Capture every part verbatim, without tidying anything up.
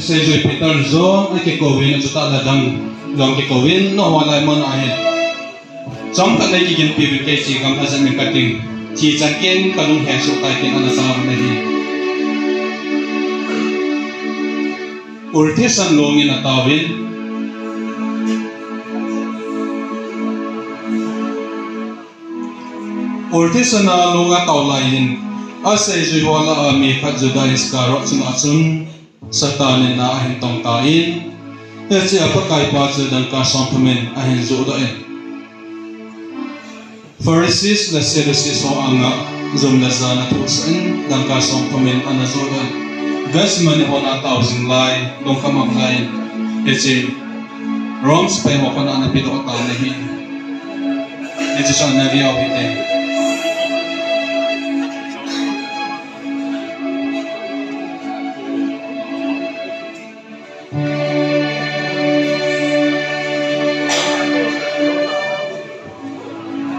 Seijui Peter jong akikouvin, achutah le adang jong kikouvin, nangho lai mun ahin. Chomkhat nei kiginpi uvin, kei chu gam ajat ning kating. Thi chan ken kalung hesoh tai tin ana taovin ahi. Ul thisan lungin ataovin. Ul thisan a lung atao laiyin, aseijui ho lah a mi khat Judas Iscariot chunga chun Satan in na ahin tong tan, hichea Pakaipa chu dangka somthum in ahin johdoh in, Pharisees le Sadducees ho anga jum le ja ana thusah in, dangka somthum in ana johdoh in, Gethsemane hon atao jing lai, lungkham um lai, hiche Rome sepai ho khut a ana pedoh tan ahi. Hiche chu ana veu hite.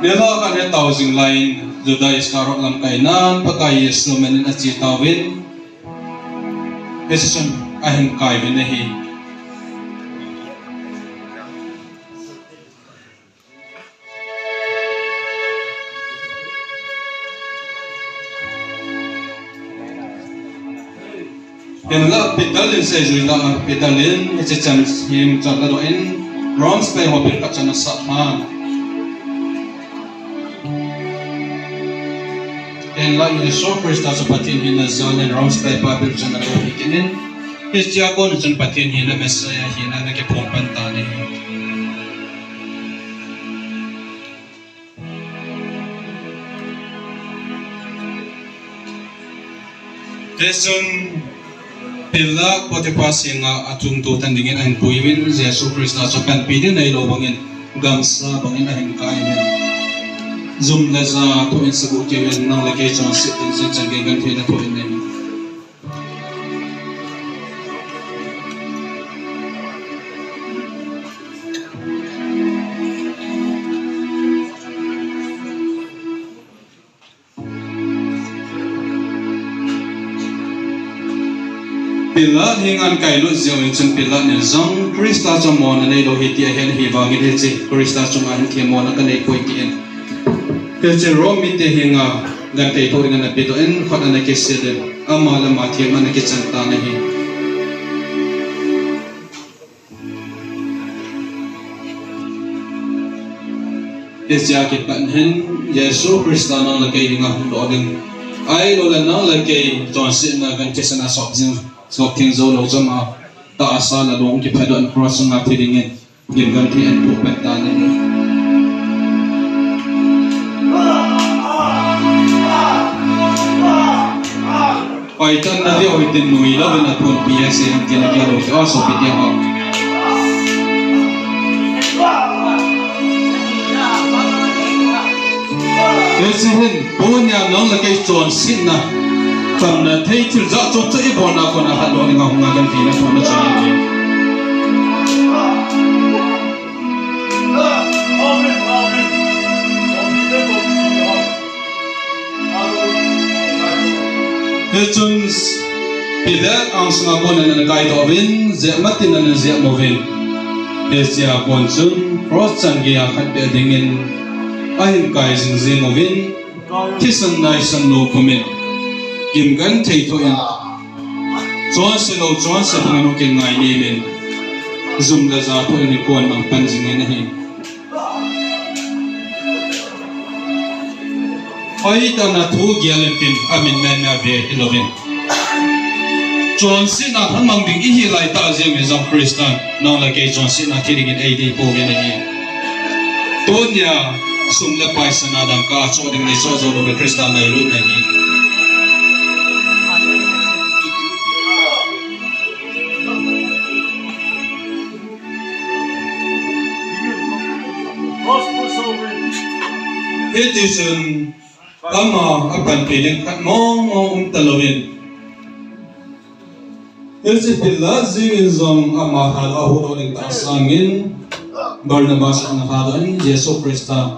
Nilhah khat atao jing laiyin, Judas Iscariot lamkainan Pakai Jesu min in ache tauvin, hiche chun ahin kai uvin ahi. Hinlah Peter in seijui lah a, Peter in hiche chan himchat ladoh in, Rome sepai ho bil khat chu ana sah tan. Hinlah Jesu Christa chu Pathen hina jal in Rome sepai pa bil chu ana loupi kit in, hichea kon chun Pathen hina Messiah hina ana kiphong pan tan ahi. Hichun Peter Potiphar senga achung tutan dingin ahin puiyin, Jesu Christa chu panpi ding neilou bangin, gamsa bangin ahin kaiyin, jum le ja thoh in sagoh keiyuvin, nang le kei chonset ding jing chan gei gentheina thoh in ahi. Peter henga ahin kailut jeh uvin chun Peter in jong Christa chu mona neilou ahi ti ahet ahivangin, hiche Christa chunga hin themmona kanei poi tin, hiche Rome mite henga genthei thoh ding ana pedoh in, khut ana kisil in, ama le ama themna ana kichan tan ahi. Hichea kipat hin Jesu Christa nang le kei dinga hung doh ding, ahilouleh nang le kei chonsetna ganthisan a sop jing, sop theng jou lou chom a, tahsa le long kiphadoh in cross chunga thi dingin gim genthei ahin pohpeh tan ahi. Oi, tan na veu hitin nuilou in athonpi ahi, sei ham tin nagel lou chu, a sopi teho. Hiche hin, tunia nang le kei chonsetna, tamna thei thil jat chom chom ibolna kona khat lou dinga hunga gentheina thona chu ahi. Hichun Peter angsunga kon ana kaidoh uvin, jep matin ana jep uvin. Hichea kon chun cross chan geiya khat beh dingin ahin kai jing jing uvin, thisan naisan lou khumin, gim genthei thoh in, chonse lou chonse bangin hung kingai nemin, jum le ja thoh in kon mang pan jingin ahi. Hoitah in thu gel intin, amin mena ve hilouvin, chonsetna lhamang ding ihi laitah jeh in jong Christan nang le kei chonsetna thi dingin eidei pouvin ahi. Tunia sum le pai sana dangka choh ding neichoh jou lou le Christa ngailutna ahi. Hitichun ama apanpi ding khat mong mong um talouvin, hiche Peter jeng in jong ama hal a huhdoh ding tahsa in Barnabas ana hadoh in, Jesu Christa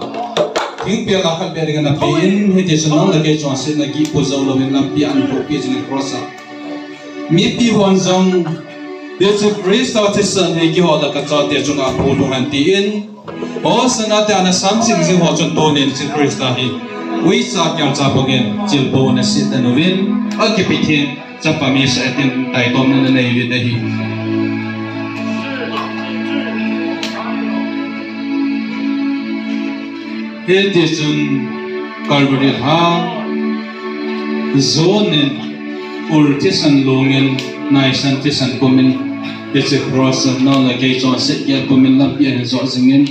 thingpel a khat beh ding ana pen, hitichun nang le kei chonsetna gihpu jou louvin lampi a ana huhpi jingin cross a. Mipi hon jong Jesu Christa thisan hi keiho le kachate chunga phu lhung hen tin, Hosanna tia ana samsem jing ho chun tunin Jesu Christa hi uicha kelcha bangin chilboh na sit na uvin, akipi theng chapa misa atin taitomna na nei uvin ahi. Hiti chun Calvary lha, John in ul thisan lungin, naisan thisan pumin, hiche cross a nang le kei chonset gel pumin lampi ahin jot jingin.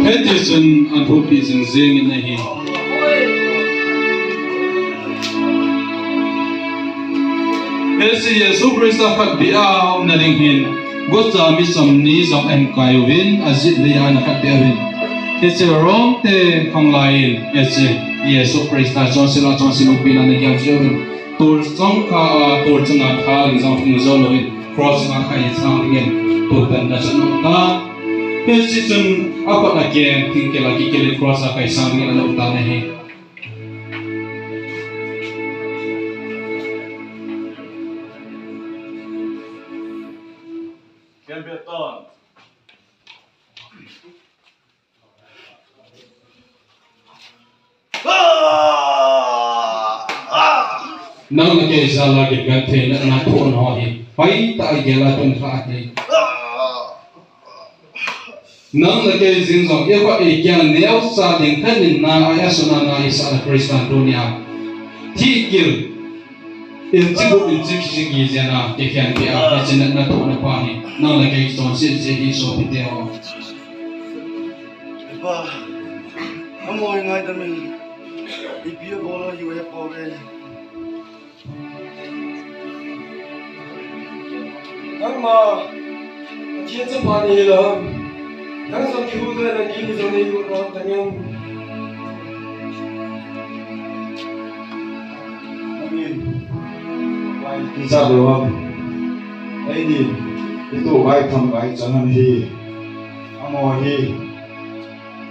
Hiti chun ahin huhpi jing jingin ahi. Hiche Jesu Christa khatbeh a umna ding hin, gucha mi somni jong ahin kai uvin, ajet vei a ana khatbeh uvin. Hiche Rome te khang lai in, hiche Jesu Christa chonset a chonset umpi na ana gel jeh uvin. Tul changkhat a, tul changkhat a tha ling jong hung jo louvin, cross a khai sang dingin, tul pen na chun um ta. Hiche chun apat a keng, thingkil a kikil in cross a khai sang dingin ana um tan ahi. Ken be ton. Nang le kei jal a kigentheina natna thu ho hi, hoitah a igel a tun lha hi. Nang le kei jing jong, ikhut igel neocha ding khat in na a, asuna na isah le Christa tunia thihkil, inchi buh, inchi kiji jeng a, kikhen peh a, hiche natna thu na pa hi, nang le kei chonset jeh hi sopite ho. Pa, amaho ngaidam in, ipi abol a hiu hepouve. Nangma, Pathen chapa nahi lou ham. Nang jong kihuhdoh in nangin jong neihuhdoh tan ngen. Amen. Vai kichat lou ham. Eini, itu vai tham vai chan ham hi. Amaho hi.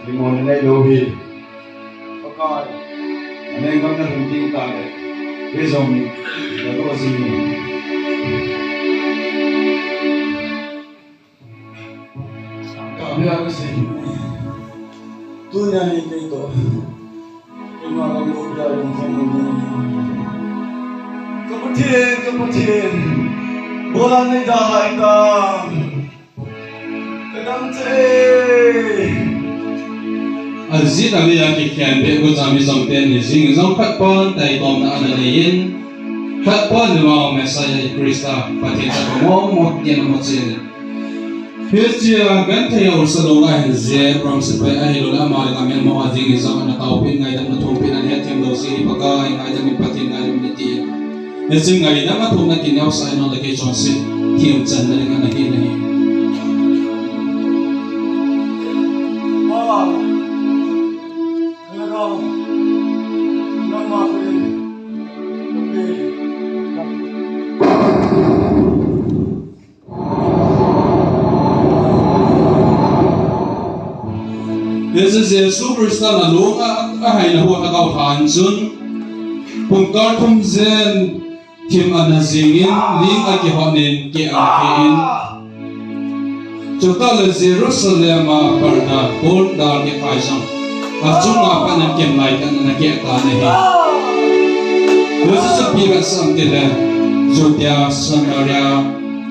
Themmo nanei lou hi. Pakai, alenggam nahung ding tah le, kei jong nadoh jing e. Ka bia kasei. Tunia hi kei toh, keima gamlou bia jong themmo ding. Ka Pathen, ka Pathen, ibola neidalhah tam. Kadang che. Ajeh a vei a kikhen beh gucha mi jong ten hi jing jong khat pon taitomna ana nei in, khat pon ni vang Messiah Christa, Pathen chapa mong mong kiti ana mu chen. Hichea genthei a ulsa lou ngai hin je, Rom sepai ahilou le ama le ama melma ho jing hi jong ana taopeh, ngaidam ana thopeh, ana hethem lou jeh hi Pakai, ngaidam in Pathen, ngaidam in ati. Hiche ngaidam a thopna kineosah in nang le kei chonset themchanna ding ana hi nahi. Hiche Jesu Christa nalunga ahaina hu a lhagao lhan chun, pungkal thum jen thim ana jingin, ling akihot in, keh ana keh in. Chutah le Jerusalem a palna, pondal kikhai jong, achunga pat in kemlai tah in ana keh tan ahi. Hiche chu ipi vetsah ham itile, Judea, Samaria,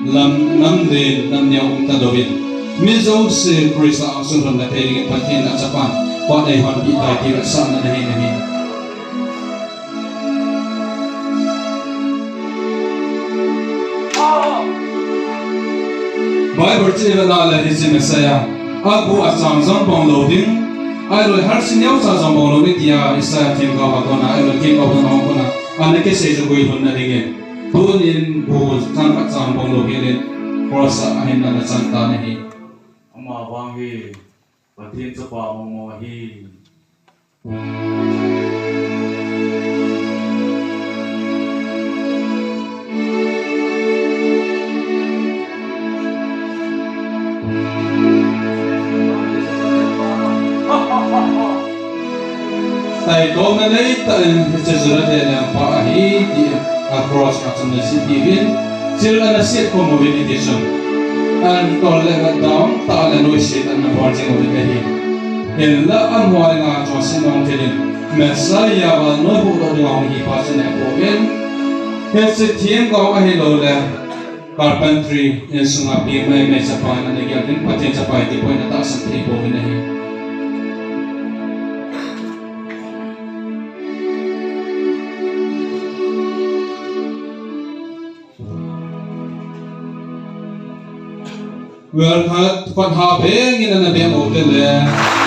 lam, nam len, nam neo umta louvin, mi jouse Christa angsunga lhun na thei dingin Pathen in achapan phat eihonpeh tai ti vetsahna ahi nahi. Bible chu ivet le hiche Messiah, agu achang jong bang lou ding, ahilou le halse neocha jong bang lou ding tia Isaiah themgao a kona, ahilou le themgao dang a kona ana kisei chu guilhunna dingin, tunin gu chang khat cha bang lou helin cross a ahinna ana chang tan ahi. Ama vang hi Pathen chapa mong mong ahi. Taitomna nei Hiche Juda te lengpa ahi ti a cross a chun ana sih uvin, chil ana sih khum uvin hiti chun, an tol le down tah le noise ana bol jing uvin ahi. Hinla anuai nga chun sih nung thei in, Messiah vannoi huhdoh dinga hung hi pa chun ahe pouvin, hiche themgao ahilouleh carpentry insunga peng maimai chapa in ana gel in, Pathen chapa ti poi in atahsan thei pouvin ahi. Well, khat, khat ha beng in ana beng u te le.